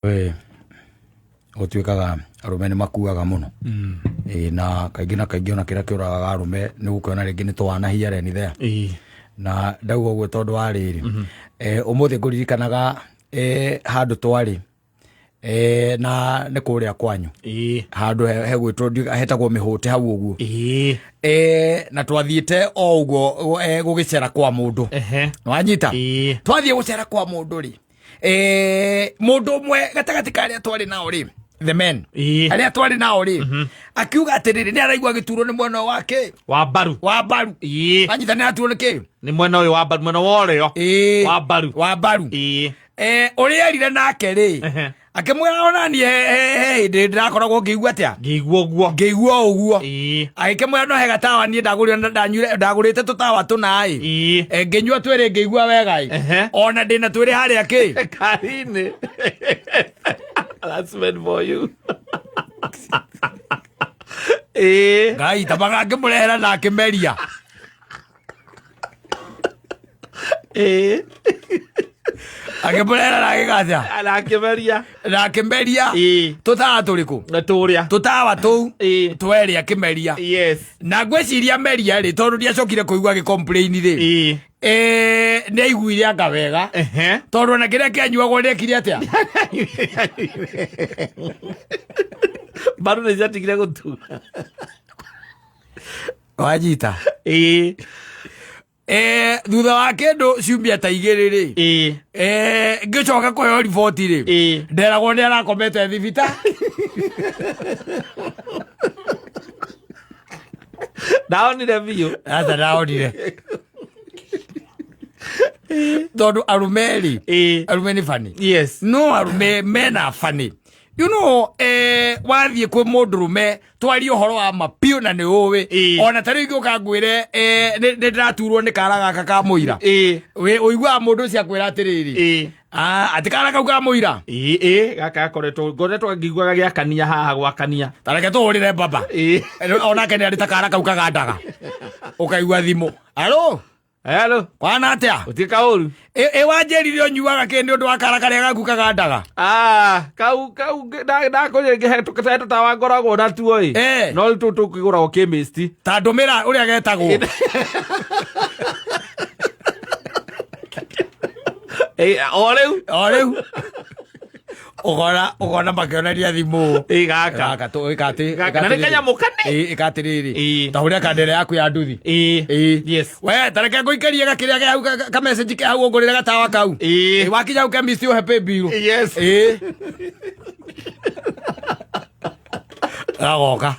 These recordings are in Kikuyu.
We gũtuĩkaga arũme nĩ makuaga mũno. Ĩĩ, na kaingĩ na kaingĩ ona kĩrĩa kĩũragaga arũme nĩ gũkĩona rĩngĩ nĩ twana here and there. Na ndauga ũguo tondũ wa rĩrĩ, ũmũthĩ ngũririkanaga handũ twarĩ, na nĩ kũrĩa kwanyu. Handũ hegwĩtwo hetagwo mĩhũte hau ũguo. Na twathiĩte o ũguo gũgĩcera kwa mũndũ. Nĩwanyita? Twathiĩ gũcera kwa mũndũ rĩ, mũndũ ũmwe gatagatĩ ka arĩa twarĩ nao rĩ, the men, arĩa twarĩ nao rĩ, akiuga atĩrĩrĩ, nĩ araigua agĩturwo nĩ mwena wake wa mbaru. Wa mbaru. Anyita nĩ araturwo nĩ kĩ? Nĩ mwena ũyũ wa mbaru, mwena wa ũrĩo. Wa mbaru. Wa mbaru. Ũrĩa erire nake rĩ, akĩmwĩra ona niĩ he hĩndĩ ndĩrakoragwo ngĩigua atĩa? Ngĩigua ũguo. Ngĩigua ũguo. Agĩkĩmwĩra no he gatawa niĩ ndagũrire na ndanyuire, ndagũrĩte tũtawa tũna ĩ. Ngĩnyua twĩrĩ ngĩigua wega ĩ. Ona ndĩna twĩrĩ harĩa kĩ? Karine. That's meant for you. Ngai tamaga ngĩmũrehera na akĩmeria. Akĩmũrehera na agĩkatia. Na akĩmeria. Na akĩmeria. Tũtawa tũrĩkũ? Na tũrĩa. Tũtawa tũu. Twerĩ akĩmeria. Yes. Na ngwĩciria meria rĩ, tondũ ndiacokire kũigua agĩ complain rĩ. Nĩ aiguire anga wega. Tondũ ona kĩrĩa kĩanyuagwo nĩ ekire atĩa? Mbaru nĩ ciatigire gũtura. Wanyita? Thutha wa kĩndũ ciumia ta igĩrĩ rĩ, ngĩcoka kũheo riboti rĩ, nderagwo nĩ arakomete thibita. Ndaonire biũ. Aca ndaonire. Tondũ arũme rĩ, arũme nĩ bani. Yes. No arũme mena bani. You know, wathiĩ kwĩ mũndũrũme twarie ũhoro wa ma biũ na nĩ ũĩ. Ona ta rĩu ingĩũka ngwĩre, nĩ ndĩraturwo nĩ kara gaka ka mũira. Ũiguaga mũndũ ũcio akwĩra atĩrĩrĩ, atĩ kara kau ka mũira. Ĩĩ, gaka gakoretwo, ngoretwo ngĩiguaga gĩakania haha gwakania. Ta reke tũhũrĩre baba. Onake nĩ arĩ ta kara kau kagandaga. Ũkaigua thimũ. Alo? Hello. Kwana atia? Uti kauru. E wanjĩrire ũnyuaga kĩ nĩ ũndũ wa kara karĩa gaku kagandaga? Kau kau na na kũrĩ ngĩhe tũkĩte tawa ngoragwo na tuo ĩ. No rĩu tũtũ tũkĩgũragwo chemist. Ta ndũmĩra ũrĩa getagwo. O rĩu. O rĩu. Ũkona makĩonania thimũ. Ĩ, gaka. Gaka tũ, ĩka atĩ, Gaka, na nĩ kanyamũ kane. Ĩ, ĩka atĩrĩrĩ. Ĩ. Ta ũrĩa kandere yaku ya nduthi. Ĩ. Ĩ. Yes. We, ta reke ngũikĩrie gakĩrĩa ke hau, ka message ke hau ũngũrĩre gatawa kau. Ĩ. Ĩ, wakinya hau chemist ũhe pay bill. Yes. Ĩ. Gagoka.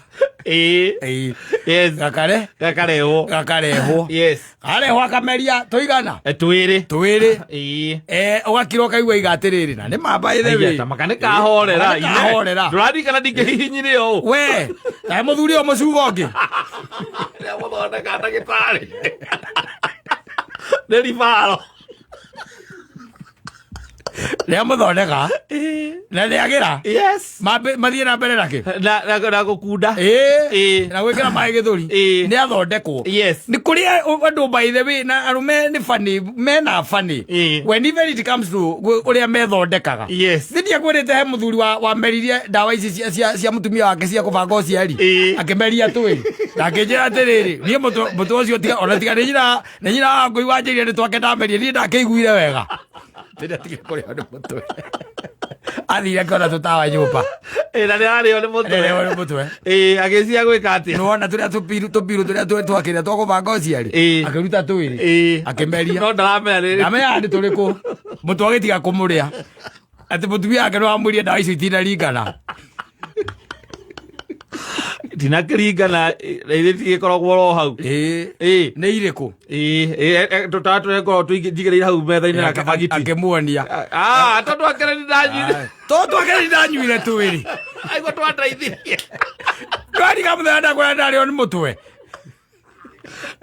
Ĩ. Ĩ. Yes. Gakare. Gakarehwo. Gakarehwo. Yes. Karehwo akameri tũigana? Twĩrĩ. Twĩrĩ. Ĩ. Ũgakira ũkaigua iga atĩrĩrĩ, na nĩ mamba ĩthe Aiya, wĩ. ta maka nĩ kahorera. Nĩ kahorera. Ndũraririkana ndingĩhihinyire ũũ. We, na mũthuri ũyũ mũcugo ũngĩ. Rĩrĩa mũthondeka ndagĩtarĩ. Nĩ ribaro. Rĩrĩa mũthondeka na rĩagĩra. Yes. Mathiĩ na mbere nakĩ? Na gũkunda. Ĩ. Ĩ. Na gwĩkĩra maĩ gĩthũri. Ĩ. Nĩ athondekwo. Yes. Nĩ kũrĩ andũ by the way na arũme nĩ funny, mena funny. Ĩ. When even it comes to ũrĩa methondekaga. Yes. Nĩ ndiakwĩrĩte he mũthuri wameririe ndawa ici cia mũtumia wake cia kũbanga ũciari. Ĩ. Akĩmeria twĩ. Na akĩnjĩra atĩrĩrĩ, niĩ mũtwe ũcio tiga, ona tiga nĩ nyina, nĩ nyina wa ngũi wanjĩrire nĩ twake ndamerie, niĩ ndakĩiguire wega. Rĩrĩa atigire kũrĩo nĩ mũtwe. Athire akĩona tũtawa nyũmba. Ĩ, na nĩ ararĩo nĩ mũtwe. Ararĩo nĩ mũtwe. Ĩ, agĩciria gwĩka atĩa? Nĩwona tũrĩa tũpiru, tũpiru tũrĩa twakĩrĩa twa kũbanga ũciari. Ĩ. Akĩruta twĩrĩ. Ĩ. Akĩmeria. No ndaramenya rĩrĩ. Ndamenya nĩ tũrĩkũ. Mũtwe agĩtiga kũmũrĩa. Atĩ mũtumia wake nĩ wamwĩrire ndawa icio itinaringana. Ndinakĩringana, ĩrĩ tigĩkoragwo oro hau. Ĩ. Ĩ. Nĩ irĩkũ? Ĩ, ĩ, tũtawa tũrĩa ngoragwo njigĩrĩire hau metha-inĩ na kabagiti. Akĩmuonia. Tondũ akĩrĩ ndanyuire. Tondũ akĩrĩ ndanyuire twĩrĩ. Aigua twandeithirie. Ndwariga mũthenya ndakwĩra ndarĩo nĩ mũtwe.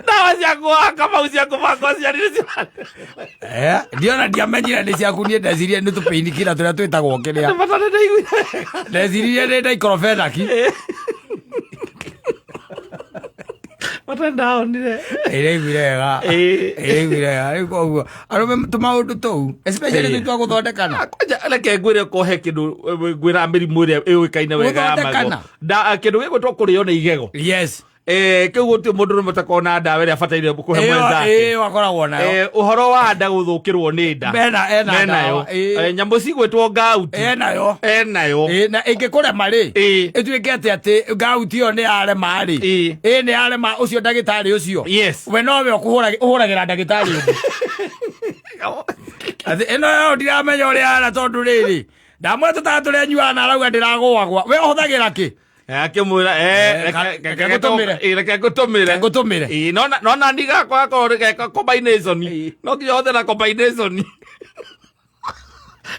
Ndawa cia kũhaka mau cia kũbanga ũciari nĩ cia- Ndiona ndiamenyire nĩ ciaku, niĩ ndecirie nĩ tũpainkiller tũrĩa twĩtagwo kĩrĩa. Nĩ bata nĩ ndaiguire. Ndeciririe nĩ diclofenac. Bata Ota ndaonire. Ĩraiguire wega. Ĩĩ. Ĩraiguire wega. Rĩu koguo arũme tũmaũndũ tũu, especially Ĩĩ. tũu twa gũthondekana. Kwanja reke ngwĩre kohe kĩndũ ngwĩra mĩrimũ ĩrĩa ĩũĩkaine wega ya Gũthondekana. magego. Kĩndũ gĩgwĩtwo kũrĩo nĩ igego. Yes. Kĩu gũtirĩ mũndũ ũrũme ũtakoragwo na ndawa ĩrĩa abataire kũhe Ĩyo mwenzake. ĩyo akoragwo nayo. Ũhoro wa nda gũthũkĩrwo nĩ nda. Ena Menayo. ndawa. Ĩĩ. Nyamũ cigwĩtwo ngauti. Enayo. Enayo. Ĩĩ, na ĩngĩkũrema rĩ, Ĩĩ. ĩtuĩke atĩ ngauti ĩyo nĩ yarema rĩ, Ĩĩ. ĩĩ nĩ yarema ũcio ndagĩtarĩ ũcio. Yes. We nowe ũhũragĩra ndagĩtarĩ ũngĩ. Atĩ ĩno yo ndiramenya ũrĩa ara tondũ rĩrĩ ndamwĩra tũtawa tũrĩa nyuaga na arauga ndĩragũagwa we ũhũthagĩra kĩ? Akĩmwĩra Reke ngũtũmĩre. Reke ngũtũmĩre. Ngũtũmĩre. Ĩĩ, no na ndigakwa gakorwo nĩ geka combination. No nginya ũhũthĩra combination.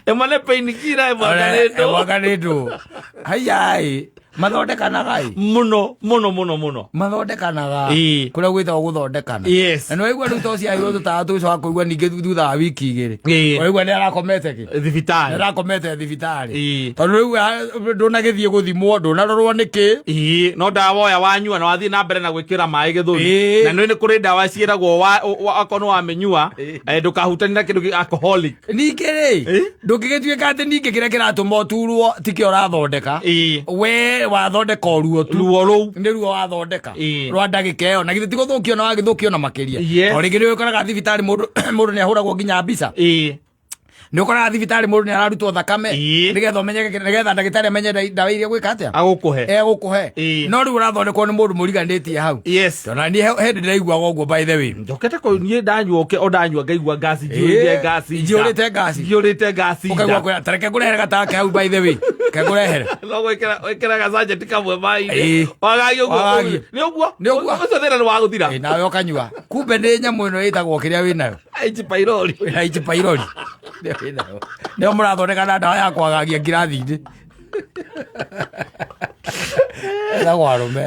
Ĩmwe nĩ painkiller, ĩmwe nĩ ndũ. Ĩmwe nĩ ndũ. Haiya mathondekanaga ĩ. Mũno mũno mũno mũno. Mathondekanaga. Ĩĩ. Kũrĩa gwĩtagwo gũthondekana. Yes. Na nĩwaigua rĩu to ciaheirwo tũtawa tũu wa kũigua ningĩ thutha wa wiki igĩrĩ. Ĩĩ. Waigua nĩ arakomete kĩ? Thibitarĩ. Nĩarakomete thibitarĩ. Ĩĩ. Tondũ rĩu ndũnagĩthiĩ gũthimwo, ndũnarorwo nĩkĩ. Ĩĩ, no ndawa oya wanyua na wathiĩ na mbere na gwĩkĩra maĩ gĩthũri. Ĩĩ. Na nĩ nĩ kũrĩ ndawa ciĩragwo akorwo nĩ wamĩnyua ndũkahutanie na kĩndũ alcoholic. Ningĩ rĩ, ndũngĩgĩtuĩka atĩ ningĩ kĩrĩa kĩratũma ũturwo tikĩo ũrathondeka. Ĩĩ. We wathondeka o ruo tu. Ruo rũu. Nĩ ruo wathondeka. Ĩĩ. Rwa ndagĩka ĩyo. Na githĩ ti gũthũkio na wagĩthũkio na makĩria. Yes. O rĩngĩ nĩ ũkoraga thibitarĩ mũndũ mũndũ nĩ ahũragwo nginya mbica. Ĩĩ. Nĩ ũkoraga thibitarĩ mũndũ nĩ ararutwo thakame. Ĩĩ. Nĩgetha ũmenyeke, nĩgetha ndagĩtarĩ amenye ndawa iria gwĩka atĩa. Agũkũhe. Egũkũhe. Ĩĩ. No rĩu ũrathondekwo nĩ mũndũ mũriganĩtie hau. Yes. Tondũ niĩ hĩndĩ ndĩraiguaga ũguo by the way. Njokete kũ niĩ ndanyua o ndanyua ngaigua ngasi njiyũrĩte Ĩĩ, ngasi nda. njiyũrĩte ngasi. Njiyũrĩte ngasi nda. Ũkaigua kwĩra, ta reke ngũrehere gatake hau by the way. Reke ngũrehere. No gwĩkĩra wĩkĩra gacanjeti kamwe maĩ-inĩ. Ĩĩ. Wagagie ũguo. Wagagie. Nĩ ũguo. Nĩ ũguo. Ũcio thĩna nĩ wagũthira. Ĩĩ, nawe ũkanyua. Kumbe nĩ nyamũ ĩno ĩtagwo kĩrĩa wĩnayo. H pylori. Wĩna H pylori. Nĩyo wĩnayo. Nĩyo mũrathondeka na ndawa ya kwagagia ngirathi-inĩ. Ĩtagwo arũme.